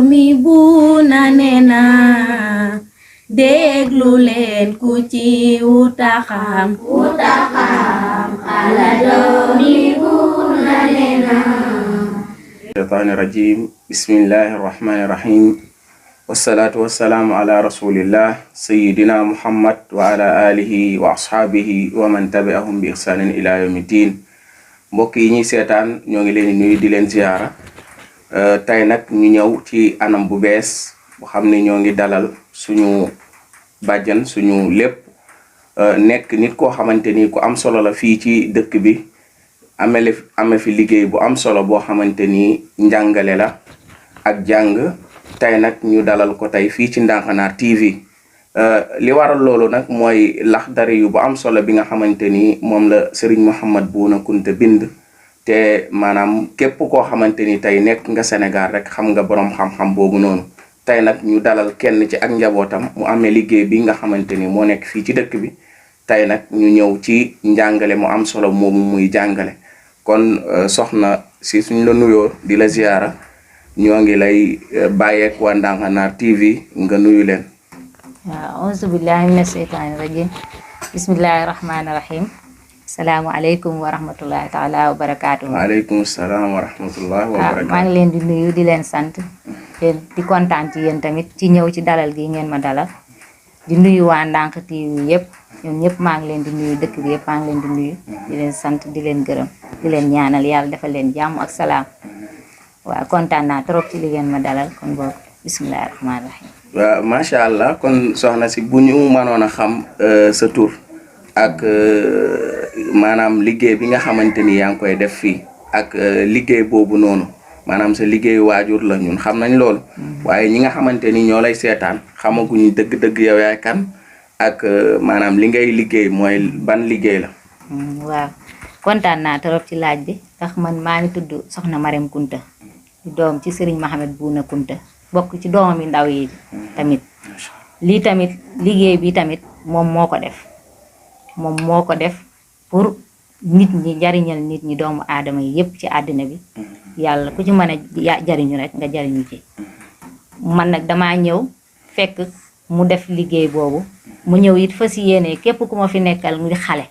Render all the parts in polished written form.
mi buuna nena déglu leen ku ci wuta xam ala doomi buuna nena الشيطان الرجيم بسم الله الرحمن الرحيم والصلاة والسلام على رسول الله سيدنا محمد وعلى آله وأصحابه ومن تبعهم بإحسان إلى يوم الدين mbokk yi ñuy seetaan ñoo ngi leen di nuyu di leen ziyaara tey nag ñu ñëw ci anam bu bees bu xam ne ñoo ngi dalal suñu bàjjan suñu lépp nekk nit koo xamante ni ku am solo la fii ci dëkk bi ame fi liggéey bu am solo boo xamante ni njàngale la ak jàng tey nag ñu dalal ko tey fii ci Ndanghanaar TV li waral loolu nag mooy laxdari yu bu am solo bi nga xamante ni moom la Serigne Mouhamed Bouna Kounta bind te maanaam képp koo xamante ni tey nekk nga Sénégal rek xam nga borom xam-xam boobu noonu tey nag ñu dalal kenn ci ak njabootam mu amee liggéey bi nga xamante ni moo nekk fii ci dëkk bi tey nag ñu ñëw ci njàngale mu am solo moomu muy jàngale kon soxna si suñ la nuyoo di la ziyaara ñoo ngi lay bàyyeek waa Ndanghanaar TV nga nuyu leen. waaw auzu billahi mina sheytaani rajim bismillahi rahmaani rahim asalaamu aleykum wa rahmatullahi taala wa barakaatu. waaleykum salaam wa rahmatullahi wa barakaatu. maa ngi leen di nuyu di leen sant di kontaan ci yéen tamit ci ñëw ci dalal gi ngeen ma dalal di nuyu waa Ndank TV yëpp ñoom ñëpp maa ngi leen di nuyu dëkk bi yëpp maa ngi leen di nuyu di leen sant di leen gërëm di leen ñaanal yàlla defal leen jàmm ak salaam waaw kontaan naa trop ci li ngeen ma dalal kon boobu bismillahi rahmaani rahim. waaw macha allah kon soxna si bu ñu mënoon a xam sa tur ak maanaam liggéey bi nga xamante ni yaa ngi koy def fii ak liggéey boobu noonu maanaam sa liggéeyu waajur la ñun xam nañ loolu waaye ñi nga xamante ni ñoo lay seetaan xamaguñu dëgg-dëgg yow yaay kan ak maanaam li ngay liggéey mooy ban liggéey la. waaw kontaan naa trop ci laaj bi ndax man maa ngi tudd Soxna Marème Kounta di doom ci Serigne Mouhamed Bouna Kounta bokk ci doomam yi ndaw yi tamit lii tamit liggéey bi tamit moom moo ko def pour nit ñi jariñal nit ñi doomu aadama yi yépp ci àddina bi yàlla ku ci mën a jariñu rek nga jariñu ci man nag damaa ñëw fekk mu def liggéey boobu mu ñëw it fas yéene képp ku ma fi nekkal muy xale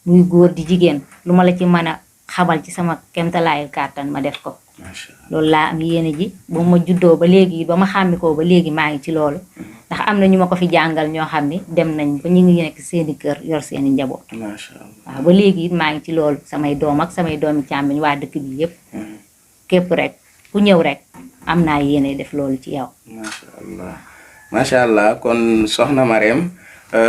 muy góor di jigéen lu ma la ci mën a xamal ci sama kemtalaayu kàttan ma def ko loolu laa am yéene ji ba ma juddoo ba léegi ba ma xàmmikoo ba léegi maa ngi ci loolu ndax am na ñu ma ko fi jàngal ñoo xam ni dem nañ ba ñu ngi nekk seeni kër yor seeni njaboot waaw ba léegi it maa ngi ci loolu samay doom ak samay doomi càmmiñ waa dëkk bi yépp képp rek ku ñëw rek am naa yéene def loolu ci yow. macha allah kon soxna Marème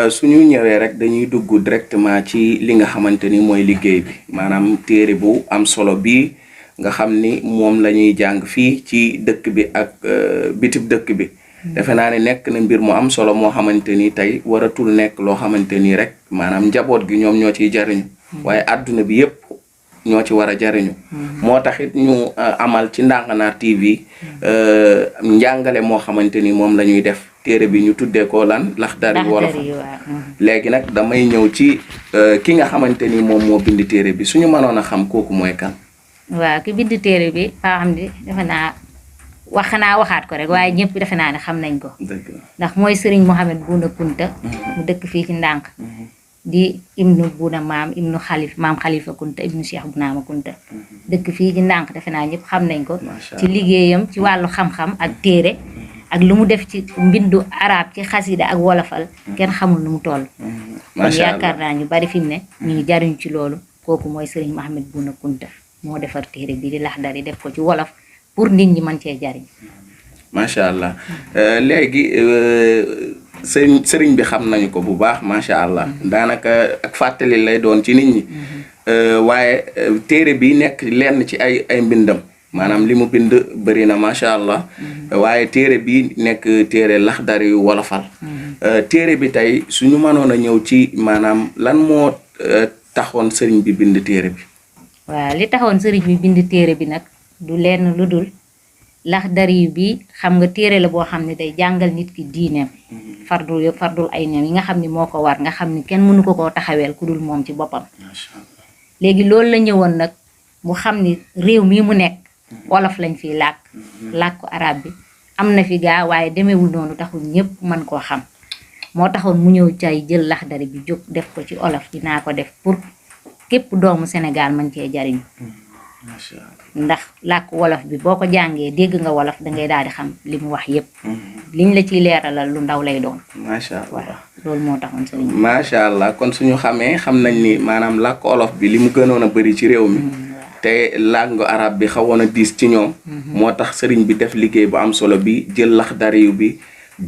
suñu ñëwee rek dañuy dugg directement ci li nga xamante ni mooy liggéey bi maanaam téere bu am solo bii nga xam ni moom la ñuy jàng fii ci dëkk bi ak bitib dëkk bi defe naa ne nekk na mbir mu am solo moo xamante ni tey waratul nekk loo xamante ni rek maanaam njaboot gi ñoom ñoo ciy jariñu waaye àdduna bi yépp ñoo ci war a jariñu moo taxit ñu amal ci Ndanghanaar TV njàngale moo xamante ni moom la ñuy def téere bi ñu tuddee ko lan laxdari wolof léegi nag damay ñëw ci ki nga xamante ni moom moo bind téere bi suñu mënoon a xam kooku mooy kan. waaw ki bind téere bi faa xam di defe naa waxaat ko rek waaye ñëpp defe naa ne xam nañ ko ndax mooy Serigne Mouhamed Bouna Kounta mu dëkk fii ci Ndank di ibnu Bouna maam Khalifa Kounta ibnu Cheikh Bounama Kounta dëkk fii ci Ndank defe naa ñëpp xam nañ ko ci liggéeyam ci wàllu xam-xam ak téere ak lu mu def ci mbindu arab ci xasida ak wolofal kenn xamul nu mu toll kon yaakaar naa ñu bari fi mu ne ñu ngi jariñ ci loolu kooku mooy Serigne Mouhamed Bouna Kounta moo defar téere bi di laxdari def ko ci wolof pour nit ñi mën cee jariñ. macha allah léegi sëriñ bi xam nañu ko bu baax macha allah daanaka ak fàttali lay doon ci nit ñi waaye téere bi nekk lenn ci ay mbindam maanaam li mu bind bëri na macha allah waaye téere bi nekk téere laxdari yu wolofal téere bi tey suñu mënoon a ñëw ci maanaam lan moo taxoon sëriñ bi bind téere bi. waaw li taxoon sëriñ bi bind téere bi nag du lenn lu dul laxdari bi xam nga téere la boo xam ne day jàngal nit ki diineem fardul ay neem yi nga xam ni moo ko war nga xam ni kenn mënu ko koo taxaweel ku dul moom ci boppam léegi loolu la ñëwoon nag mu xam ni réew mii mu nekk wolof lañ fiy làkku arab bi am na fi gaa waaye demeewul noonu taxul ñëpp mën koo xam moo taxoon mu ñëw cay jël laxdari bi jóg def ko ci olof dinaa ko def pour képp doomu Sénégal mën cee jariñu macha allah ndax làkk wolof bi boo ko jàngee dégg nga wolof dangay daal di xam li mu wax yépp liñ la ciy leeralal lu ndaw lay doon macha allah loolu moo taxoon sëriñ bi macha allah kon suñu xamee xam nañ ni maanaam làkk olof bi li mu gënoon a bëri ci réew mi te langue arabe bi xawoon a diis ci ñoom moo tax sëriñ bi def liggéey bu am solo bi jël laxdari bi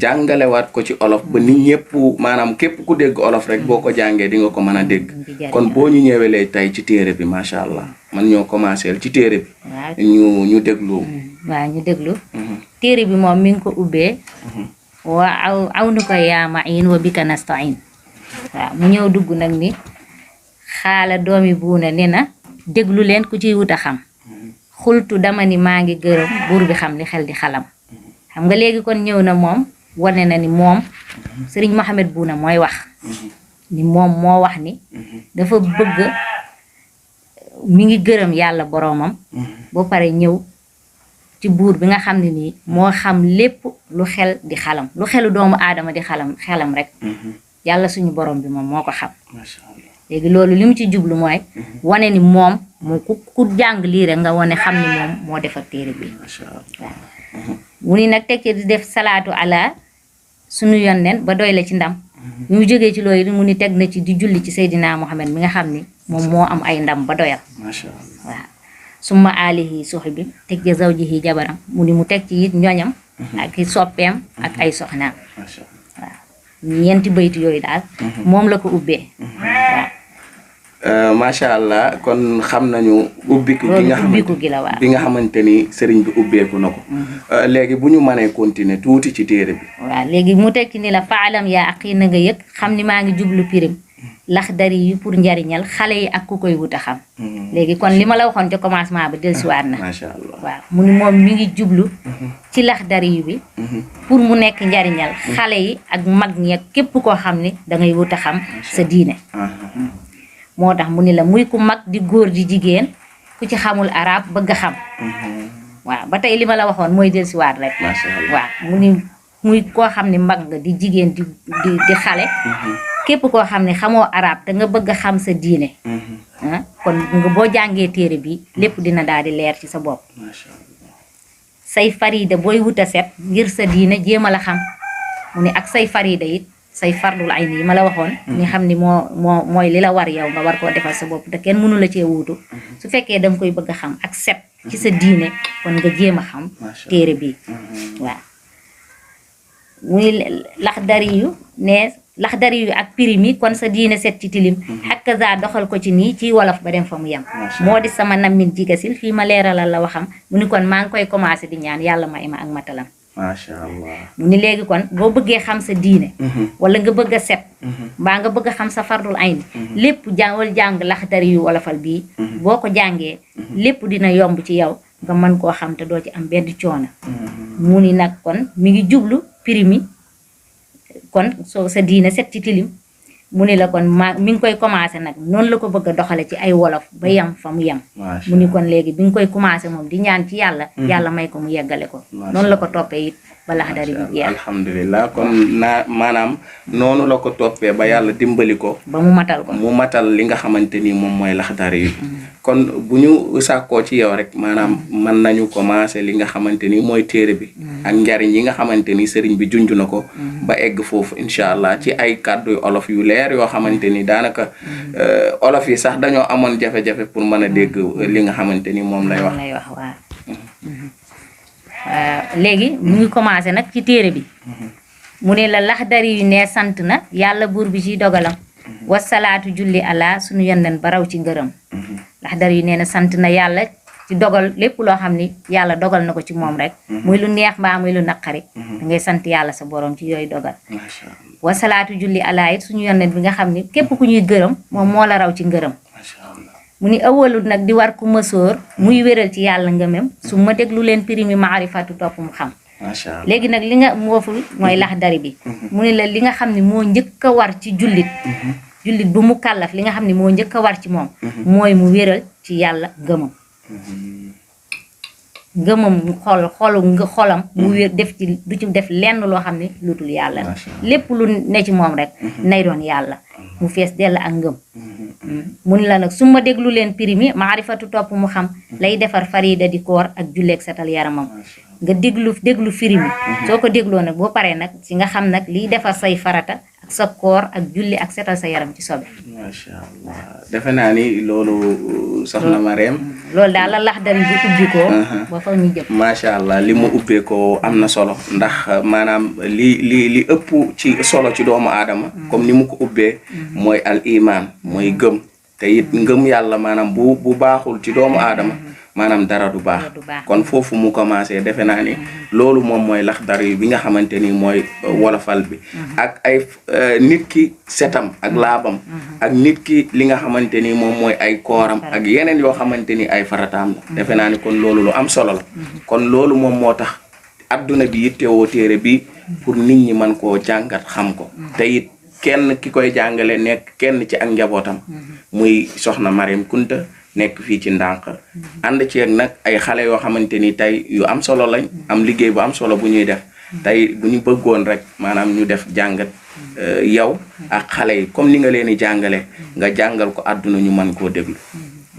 jàngalewaat ko ci olof ba nit ñëpp maanaam képp ku dégg olof rek boo ko jàngee di nga ko mën a dégg kon boo ñu ñëwelee tey ci téere bi macha allah man ñoo commencé ci téere bi ñu déglu waaw ñu déglu téere bi moom mi ngi ko ubbee wa aw nu ko yaa ma'in wa bika nasta'in waaw mu ñëw dugg nag ni xaala doomi buuna ne na déglu leen ku ciy wut a xam xultu dama ni maa ngi gërëm buur bi xam li xel di xalam xam nga léegi kon ñëw na moom wane na ni moom sëriñ Mohamed Bouna mooy wax ni moom moo wax ni dafa bëgg mi ngi gërëm yàlla boroomam ba pare ñëw ci buur bi nga xam ne nii moo xam lépp lu xel di xalam lu xelu doomu aadama di xelam rek yàlla suñu borom bi moom moo ko xam léegi loolu li mu ci jublu mooy wane ni moom mu ku jàng lii rek nga wane xam ni moom moo defar téere bi waaw mu ni nag tekki di def salaatu ala suñu yonneen ba doy la ci ndam bi mu jógee ci loolu mu ni teg na ci di julli ci Seydina Muhammad mi nga xam ni moom moo am ay ndam ba doyal waaw summa alihi suhbi teg ja zawjihi jabaram mu ni mu teg ci it ñoñam ak i soppeem ak ay soxnaam waaw ñeenti baytu yooyu daal moom la ko ubbee waaw macha allah kon xam nañu ubbiku gi nga xamante ni sëriñ bi ubbeeku na ko léegi bu ñu mënee continuer tuuti ci téere bi waaw léegi mu tekki ni la faalam yaa aqi na nga yëg xam ni maa ngi jublu pirim laxdari yi pour njariñal xale yi ak ku koy wut a xam léegi kon li ma la waxoon ca commencement ba dellusiwaat na macha allah waaw mu ni moom mi ngi jublu ci laxdari yu bi pour mu nekk njariñal xale yi ak mag ñi ak képp koo xam ni dangay wut a xam sa diine moo tax mu ni la muy ku mag di góor di jigéen ku ci xamul arab bëgg a xam waaw ba tey li ma la waxoon mooy dellusiwaat rek waaw mu ni muy koo xam ne mag nga di jigéen di xale képp koo xam ne xamoo arab te nga bëgg a xam sa diine kon nga boo jàngee téere bi lépp dina daal di leer ci sa bopp say farida booy wut a set ngir sa diine jéem a la xam mu ni ak say farida it say fardul ay yi ma la waxoon ni xam ni mooy li la war yow nga war koo defal sa bopp te kenn mënu la cee wuutu su fekkee danga koy bëgg a xam ak set ci sa diine kon nga jéem a xam téere bi waaw muy laxdari yu ne laxdari yu ak pirimi kon sa diine set ci tilim hakaza doxal ko ci nii ci wolof ba dem fa mu yem moo di sama nammin jigasil fii ma leeralal la waxam mu ni kon maa ngi koy commencé di ñaan yàlla ma ima ak matalam macha allah mu ni léegi kon boo bëggee xam sa diine wala nga bëgg a set mbaa nga bëgg a xam sa fardul ayni lépp jàng laxdari yu wolofal bii boo ko jàngee lépp dina yomb ci yow nga mën koo xam te doo ci am benn coono mu ni nag kon mi ngi jublu pirimi kon soo sa diine set ci tilim mu ni la kon mi ngi koy commencé nag noonu la ko bëgg a doxale ci ay wolof ba yem fa mu yem mu ni kon léegi bi nga koy commencé moom di ñaan ci yàlla may ko mu yeggale ko noonu la ko toppee it ba laxdari bi jeex alhamdulilah kon maanaam noonu la ko toppee ba yàlla dimbali ko ba mu matal li nga xamante ni moom mooy laxdari yi kon bu ñu sàkkoo ci yow rek maanaam mën nañu commencé li nga xamante ni mooy téere bi ak njariñ yi nga xamante ni sëriñ bi junj na ko ba egg foofu incha allah ci ay kàddu olof yu leer yoo xamante ni daanaka olof yi sax dañoo amoon jafe-jafe pour mën a dégg li nga xamante ni moom lay wax waaw léegi mu ngi commencé nag ci téere bi mu ne la laxdari yu ne sant na yàlla buur bi ci dogalam wasalaatu julli ala suñu yonent ba raw ci ngërëm laxdari yu nee na sant na yàlla ci dogal lépp loo xam ni yàlla dogal na ko ci moom rek muy lu neex mbaa muy lu naqari da ngay sant yàlla sa borom ci yooyu dogal wasalaatu julli ala it suñu yonent bi nga xam ni képp ku ñuy gërëm moom moo la raw ci ngërëm mu ni ëwalul nag di war ku mësoor muy wéral ci yàlla ngëmem su ma déglu leen primi maarifatu topp mu xam léegi nag li nga moofu mooy laxdari bi mu ni la li nga xam ni moo njëkk a war ci jullit bu mu kàllaf li nga xam ni moo njëkk a war ci moom mooy mu wéral ci yàlla ngëmam ngëmam xolam mu wér def ci du ci def lenn loo xam ne lu dul yàlla lépp lu ne ci moom rek nay doon yàlla mu fees dell ak ngëm mun la nag su ma déglu leen primi maarifatu topp mu xam lay defar farida di koor ak julleeg setal yaramam nga déglu firimi soo ko dégloo nag boo paree nag ci nga xam nag liy defar say farata ak sa koor ak julli ak setal sa yaram ci sobe macha allah defe naa ni loolu soxna Marème loolu daal la Laxdari bi ubbi ko ba fa ñu jëm macha allah li mu ubbee ko am na solo ndax maanaam li ëpp ci solo ci doomu aadama comme ni mu ko ubbee mooy al iman mooy gëm te it ngëm yàlla maanaam bu baaxul ci doomu aadama maanaam dara du baax kon foofu mu commencé defe naa ni loolu moom mooy Laxdari bi nga xamante ni mooy wolofal bi ak ay nit ki setam ak laabam ak nit ki li nga xamante ni moom mooy ay kooram ak yeneen yoo xamante ni ay farataam la defe naa ni kon loolu lu am solo la kon loolu moom moo tax adduna bi yittewoo téere bi pour nit ñi mën koo jàngat xam ko te it kenn ki koy jàngale nekk kenn ci ak njabootam muy soxna Marème Kunta nekk fii ci ndànk ànd ci ak nag ay xale yoo xamante ni tey yu am solo lañ am liggéey bu am solo bu ñuy def tey bu ñu bëggoon rek maanaam ñu def jàngat yow ak xale yi comme ni nga leen di jàngale nga jàngal ko àdduna ñu mën koo déglu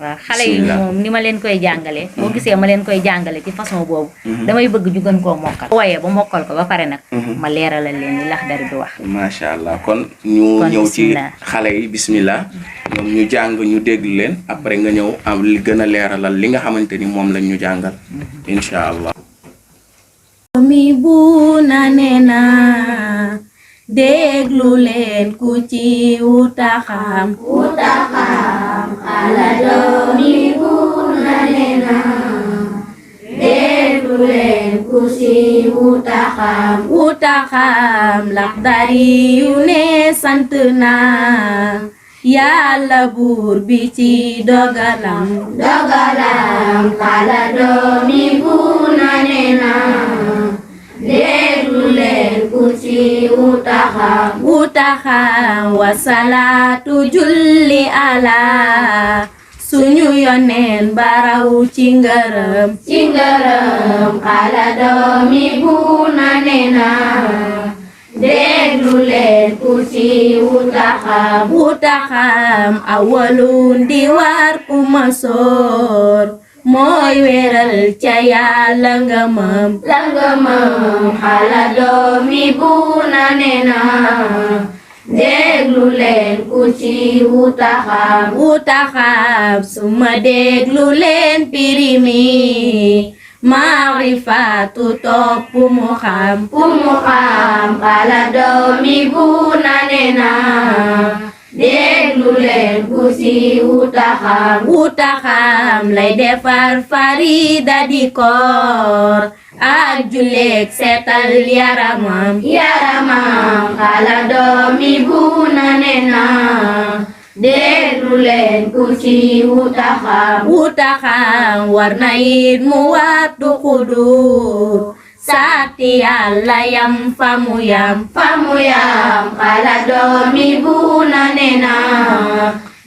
waaw xale yi moom ni ma leen koy jàngalee boo gisee ma leen koy jàngale ci façon boobu damay bëgg ñu gën koo mokkal wooyee ba mokkal ko ba pare nag ma leeralal leen ni Laxdari bi wax macha allah kon ñu ñëw ci xale yi bismillah ñoom ñu jàng ñu déglu leen après nga ñëw am li gën a leeralal li nga xamante ni moom lañ ñu jàngal incha allah mi bu na nena déglu leen ku ci wuta xam ala doomi bu na nena déglu leen ku ci wuta xam Laxdari yu ne sant na yàlla buur bi ci dogalam ala doomi bu na nena déglu leen ku ci wuta xam wasalaatu julli ala suñu yoneen baraw ci ngërëm ala doomi bu na nena déglu leen ku ci wuta xam awalun di war ku ma soor mooy weeral ca yàlla nga mëm ala doomi bu na nena déglu leen ku ci wuta xam suma déglu leen pirimi maarifatu topp mu xam ala doomi bu na nena déglu leen ku ci wuta xam lay defar farida di koor ak julleeg setal yaramam ala doomi bu na nena déglu leen ku ci wuta xam war na it mu wattu xudur saati yàlla yam famu yam ala doomi bu na nena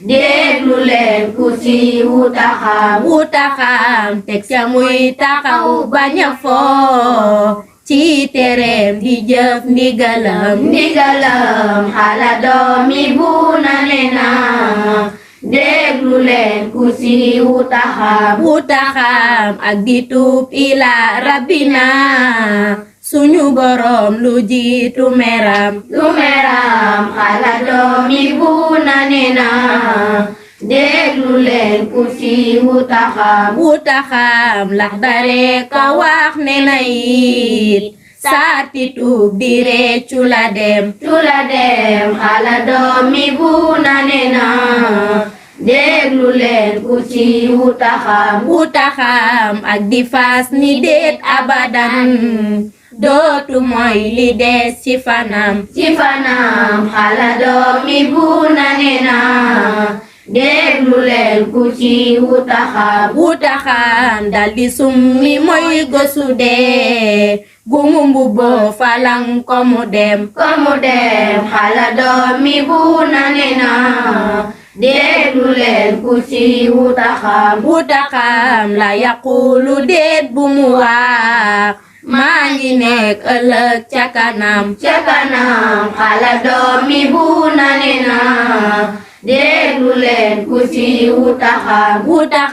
déglu leen ku ci wuta xam teg ca muy taxaw bañ a foo ci tereem di jëf ndigalam ala doomi bu na nena déglu leen ku ci wuta xam ak di tuub ila rabbina suñu borom lu jiitu meram ala doomi bu na nena déglu leen ku ci wuta xam Laxdari ka wax ne na it saati tuub di réccu la dem ala doomi bu na nena déglu leen ku ci wuta xam ak di fas ni déet abadan dootu mooy li des ci fanam ala doomi bu na nena déglu leen ku ci wuta xam dal di summi mooy gosu dee gumu mbubboo falang ko mu dem ala doomi bu na nena déglu leen ku ci wuta xam la yaqulu déet bu mu wax maa ngi nekk ëllëg ca kanam xala doomi buuna ne na déglu leen ku ci wuta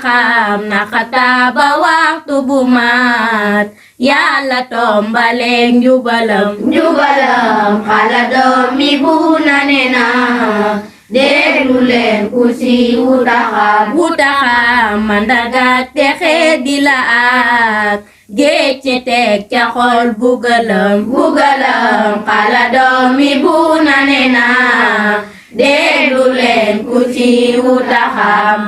xam naka taaba waxtu bu mat yàlla tombaleeg njubalam xala doomi buuna ne na déglu leen ku ci wuta xam mandarga texe di la ak géej ci teg ca xol bugalam xala doomi buuna ne na déglu leen ku ci wuta xam